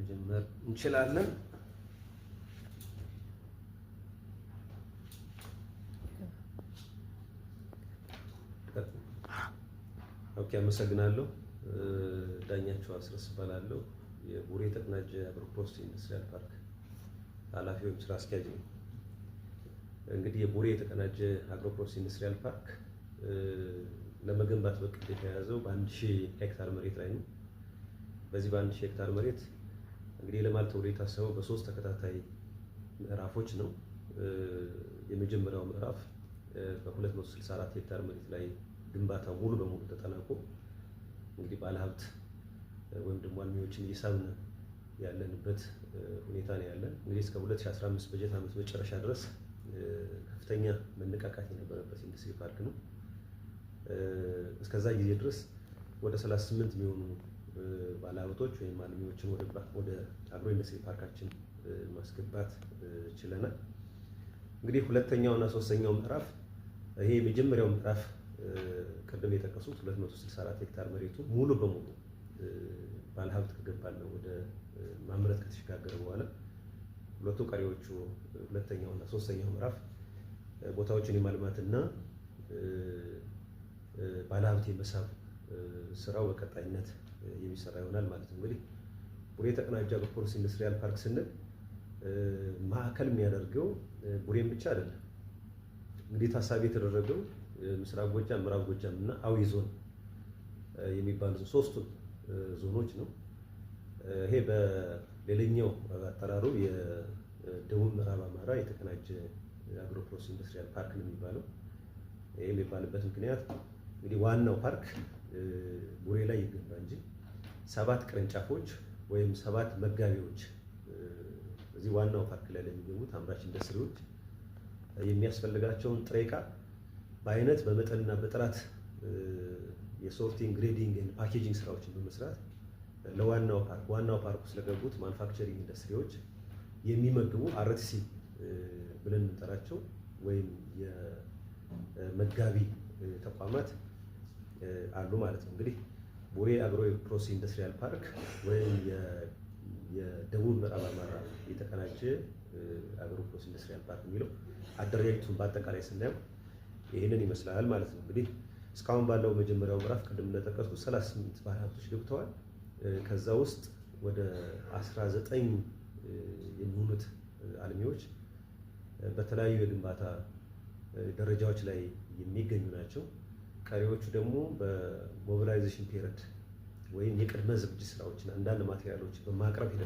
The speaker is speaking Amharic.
መጀመር እንችላለን። Okay፣ አመሰግናለሁ። ዳኛቸው አስረስ እባላለሁ። የቡሬ የተቀናጀ agro processing industrial park ኃላፊ ወይም ስራ አስኪያጅ ነው። እንግዲህ የቡሬ የተቀናጀ agro processing industrial park ለመገንባት በእቅድ የተያዘው በ1,000 ሄክታር መሬት ላይ ነው። በዚህ በ1,000 ሄክታር መሬት እንግዲህ ይለማል ተብሎ የታሰበው በሶስት ተከታታይ ምዕራፎች ነው። የመጀመሪያው ምዕራፍ በ264 ሄክታር መሬት ላይ ግንባታው ሙሉ በሙሉ ተጠናቆ እንግዲህ ባለሀብት ወይም ደግሞ አልሚዎችን እየሳብን ያለንበት ሁኔታ ነው ያለን። እንግዲህ እስከ 2015 በጀት ዓመት መጨረሻ ድረስ ከፍተኛ መነቃቃት የነበረበት ኢንዱስትሪ ፓርክ ነው። እስከዛ ጊዜ ድረስ ወደ 38 የሚሆኑ ባለሀብቶች ወይም አልሚዎችን ወደ አግሮ ኢንዱስትሪ ፓርካችን ማስገባት ችለናል። እንግዲህ ሁለተኛው እና ሶስተኛው ምዕራፍ፣ ይሄ የመጀመሪያው ምዕራፍ ቅድም የጠቀሱት 264 ሄክታር መሬቱ ሙሉ በሙሉ ባለሀብት ከገባና ወደ ማምረት ከተሸጋገረ በኋላ ሁለቱ ቀሪዎቹ ሁለተኛው እና ሶስተኛው ምዕራፍ ቦታዎችን የማልማትና ባለሀብት የመሳብ ስራው በቀጣይነት የሚሰራ ይሆናል ማለት ነው። እንግዲህ ቡሬ የተቀናጀ agro processing industrial park ስንል ማዕከል የሚያደርገው ቡሬን ብቻ አይደለም። እንግዲህ ታሳቢ የተደረገው ምስራቅ ጎጃም፣ ምዕራብ ጎጃም እና አዊ ዞን የሚባሉ ሶስቱን ዞኖች ነው። ይሄ በሌላኛው አጠራሩ የደቡብ ምዕራብ አማራ የተቀናጀ agro processing industrial park ነው የሚባለው። ይሄ የሚባልበት ምክንያት እንግዲህ ዋናው ፓርክ ቡሬ ላይ ይገንባ እንጂ ሰባት ቅርንጫፎች ወይም ሰባት መጋቢዎች እዚህ ዋናው ፓርክ ላይ ለሚገቡት አምራች ኢንዱስትሪዎች የሚያስፈልጋቸውን ጥሬ ዕቃ በአይነት፣ በመጠንና በጥራት የ sorting፣ grading፣ packaging ስራዎችን በመስራት ለዋናው ፓርክ፣ ዋናው ፓርክ ውስጥ ለገቡት manufacturing ኢንዱስትሪዎች የሚመግቡ RTC ብለን የምንጠራቸው ወይም የመጋቢ ተቋማት አሉ ማለት ነው። እንግዲህ ቡሬ agro processing industrial park ወይም የደቡብ ምዕራብ አማራ የተቀናጀ agro processing industrial park የሚለው አደረጃጀቱን በአጠቃላይ ስናየው ይህንን ይመስላል ማለት ነው። እንግዲህ እስካሁን ባለው መጀመሪያው ምዕራፍ ቅድም እንደጠቀስኩት 38 ባለሀብቶች ገብተዋል። ከዛ ውስጥ ወደ 19 የሚሆኑት አልሚዎች በተለያዩ የግንባታ ደረጃዎች ላይ የሚገኙ ናቸው። ቀሪዎቹ ደግሞ በ mobilization period ወይም የቅድመ ዝግጅት ስራዎችን፣ አንዳንድ material ኦችን በማቅረብ ሂደት